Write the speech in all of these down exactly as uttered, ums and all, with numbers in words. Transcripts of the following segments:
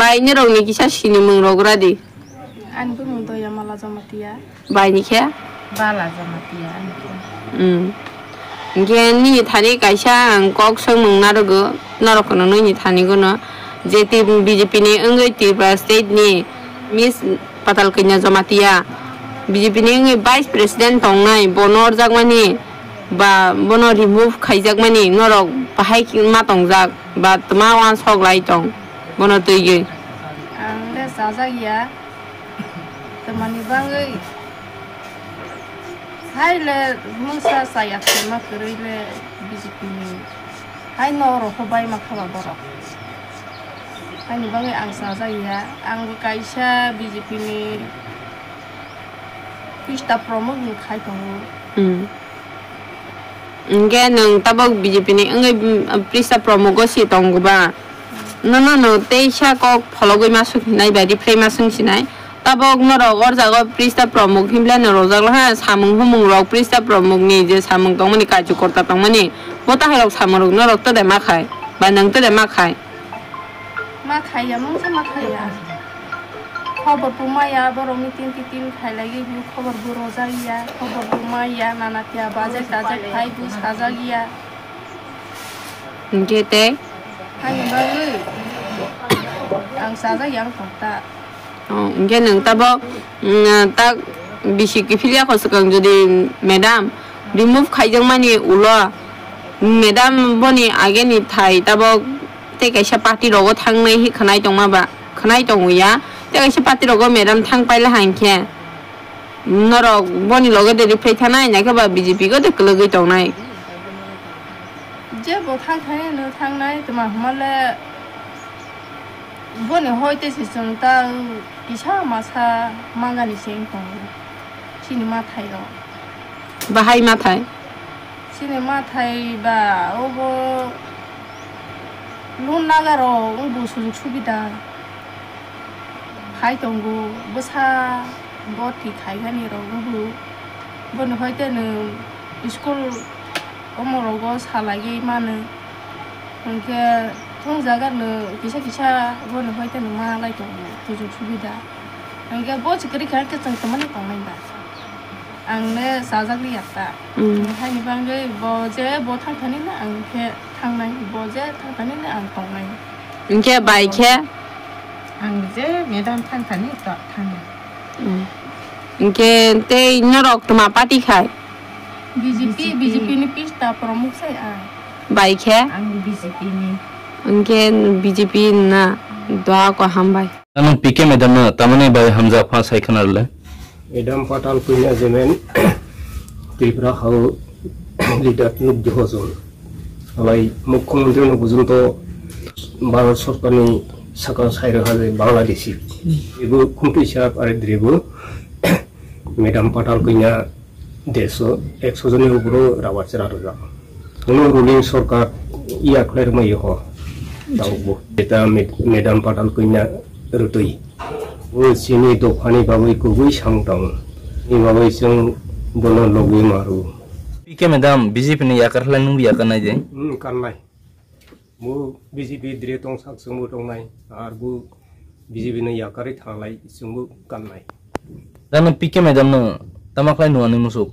Bai, nirok ni kisa sinimung rok gra di. Ani bumung Doyamala Jamatia. Bai ni khe? Bala Jamatia ani khe. Hmm. Hing khe nini thani kaisa ang kok swngmung narugo, norok no nini thani gono. Je T-, B J P ni wngwi Tripura state ni Miss Patal Kanya Jamatia, B J P ni wngwi vice president tongnai, bono orjakmani ba bono remove khaijakmani norok bahai ma tongjak ba tma uansok lai tong bono twiwi? Ang le chajak ya, tmani bagwi hai le mungsa chaya khe ma kwrwi le B J P ni. Hai no rok pho bai ma kha ba borok. Haini bagwi ang chajak ya, ang bo kaisa B J P ni pista promote ni khai tongo. Hmm. Hingkhe nwng tabok B J P ni wngwi, mm, pista promote o si tongo ba? Nono no teisa kok phologwi ma swngsinai ba reply ma swngsinai. Tabok norok o jaga o pista promote himle no rojak laha, samung humung rok pista promote ni je samung tongmani, karjokorta tongmani, bo tahai rok samung rok norok tode ma khai ba nwng tode ma khai? Ma khaiya, mungsa ma khaiya. Khobor bo maya, borok meeting titing khailaiwi bo khobor bo rojak ya, khobor bo maya, nana tia bajak tajak phai bo sajak ya. Hingkhe tei? Haini bagwi ang chajak ya wng tong ta. O, hingkhe nwng tabok, mm, tak bisi kiphil ya kho swkang jodi madam remove khaijakmani ulo, madam boni ageni thai tabok tei kaisa party rogo thangnai hi khwnai tongma ba, khwnai tongo ya. Tei kaisa party rogo madam thang paila hingkhe norok boni loge de reply thanai, naikhe ba B J P go de kwlwgwi tongnai. Je bo thang thani no thangnai, tma hwnma le boni hoi tei se chwng ta kisa masa mangani se wng tongo chini mathai rok. Bahai mathai? Chini mathai ba obo loan naga rok wngbo sujug subida phai tongo, bwsa boti khaigani rok wngbo. Boni hoi tei no school omo rogo salaiwi mano. Hingkhe thung jaga no kisa kisa boni hoi tei no ma lai tongo sujug subida. Hingkhe bo se kwrwi kha khe chwng tongmani tongnai ba. Ang le chajak li ya ta. Hmm. Haini bagwi bo je bo thang thani no ang khe thangnai, bo je thang thani no ang tongnai. Hingkhe bai khe? Ang je madam thang thani to thangnai. Hmm. Hingkhe tei norok tma party khai? B J P, B J P. B J P ni pista promote sai ang. Bai khe? Ang B J P ni. Hingkhe B J P na doa ko hambai. Ano P K madam no tamani bai hamjak pha sai khna rwle. Madam Patal Kanya jemen Tripura hao leader nuk di hojol. Alai Mukhyamantri no bujung to Bharat Sorkar ni sakha sai rwha je Bangladeshi. Ibu khumtui sa are dribu Madam Patal Kanya Deso ekso joni uporo rubber chara rwjak. Uno ruling sorkar iya khlai rwmai ho. Tangbo. Eta med-, Madam Patal Kanya rwtwi. Bo chini dophani bagwi kubui samung tang. Ni bagwi chwng bono logwi maru. P K madam, B J P ni yakar khlai nungbo yakar nai de? Hmm, kannai. Bo B J P dre tong sak chwngbo tongnai, ar bo B J P no yakarwi thanglai chwngbo kannai. Dano P K madam no tama khlai nuani muchuk?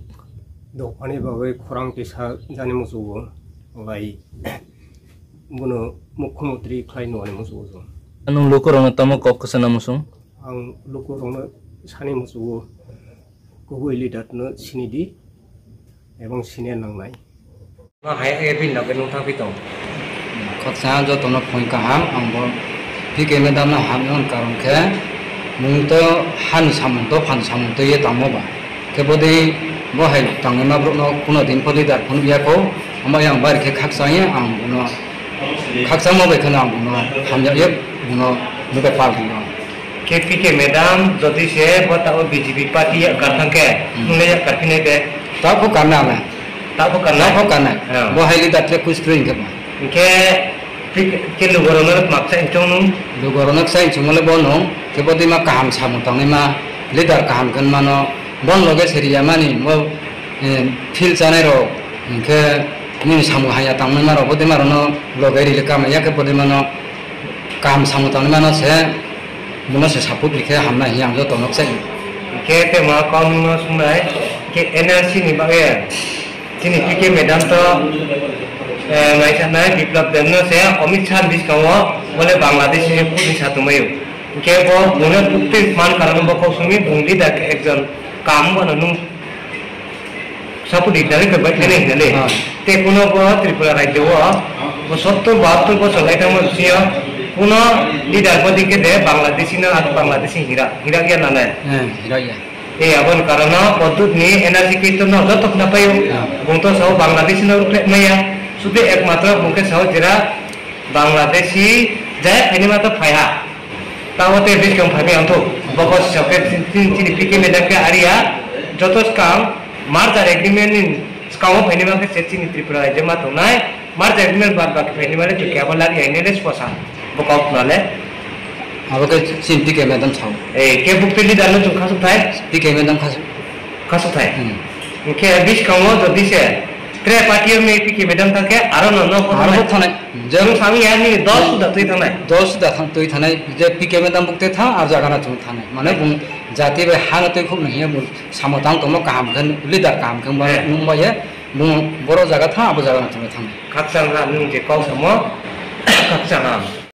Dophani bagwi khorang kisa jani muchugo, lai bono mukhyamantri khlai nuani muchugo chwng. Ano lukurokno tamo kok kwchana muchung? Ang lukurokno sani muchugo, kubui leader no sini di. Ebong senior nangnai. No hai khe bini loge nung thangphi tong. Khakchang joto no phone kaham, ang bo P K madam no ham nang karon khe, nung to han samung to, phan samung to ye tangmo ba. Khe bodei bo hai tangnaima brouh no kuno din pho leader phunuk ya kho, amo yang bari khe khakchang ye ang bono, khakchangmo bai kheno ang bono hamya ye bono nubai pal hino. Khe P K madam, jodi se bo tao B J P party ya kar thang khe, hmm, nung le ya kar phinai de? Tao pho karna le. Tao pho karna? Tao pho karna. Oh. Bo hai leader tle kuis kroi hingkhe ba. Hingkhe, P K, khe lugo rok no maksa hingchong nung? Lugo rok no ksa hingchong le bo nung, khe bo dima kaham samung tangnaima, leader kaham khe mano, bon loge se ri ya mani, bo, eh, field chanai rok, hingkhe nini samung haya tangnaima rok, bo dima rok no loge ri le kama ya khe bo dima no, Kaham samung tangnaima no se, bung no se support ri khe hamnai hing ye ang joto no kchaih. Hing khe tei ma kau nung no sungnai, hing khe N R C ni bagwi chini P K madam to, eh, naisanai Biplab Deb no se Amit Shah ni buskang wo, bo le Bangladesh ni kut ni sa tongmai ou. Hing khe bo bung no buktui man karon bo kau sung mi bung leader khe ekjon kaham bo no nung support ri nai khe bai khe nai hing le. Tei kuno bo Tripura rajyo wo, bo sottor bahattor bochor lai tangmo bsing yo, kuno leader bo dei khe de Bangladeshi no, aro Bangladeshi hira, hira ya na nai? Hira ya. Tei abo ni karon no Poddut ni N R C khe to no joto khna pai ou. Bung to sao Bangladeshi no ruhkhlai mai ya. Sudu ekmatro bung khe sao jera Bangladeshi jaya phainaima to phai ha. Tamo tei buskang phai mi ang thou. Bo kau sisa khe chini, chini P K madam khe ari ya. Joto skang merger agreement ni skang wo phainaima khe se chini Tripura rajyo ma tongnai. Merger agreement bad baki phainaima le chuki abo lari ya hing le sposa. Bo kau khna le. Abo khe chini P K madam sao. Eh, khe buktui leader no chung khasuh thai? P K madam khasuh. Khasuh thai. Hing khe buskang wo jodi se tre party yo mi P K madam thanng khe aro no no pho thanng nai. Chung sa mi ya nini dol suda tui thanng nai. Dol suda thanng tui thanng nai, je P K madam buktui thanng, aro jaga no chung thanng nai. Mane bung jati bai ha no tuikhouh no hing ye bung samung tang tongmo kaham khe, leader kaham khe ba nung bai ye, bung boro jaga thanng, abo jaga no chung thanng nai. Khakchang ha nung je kau samo, khakchang ha.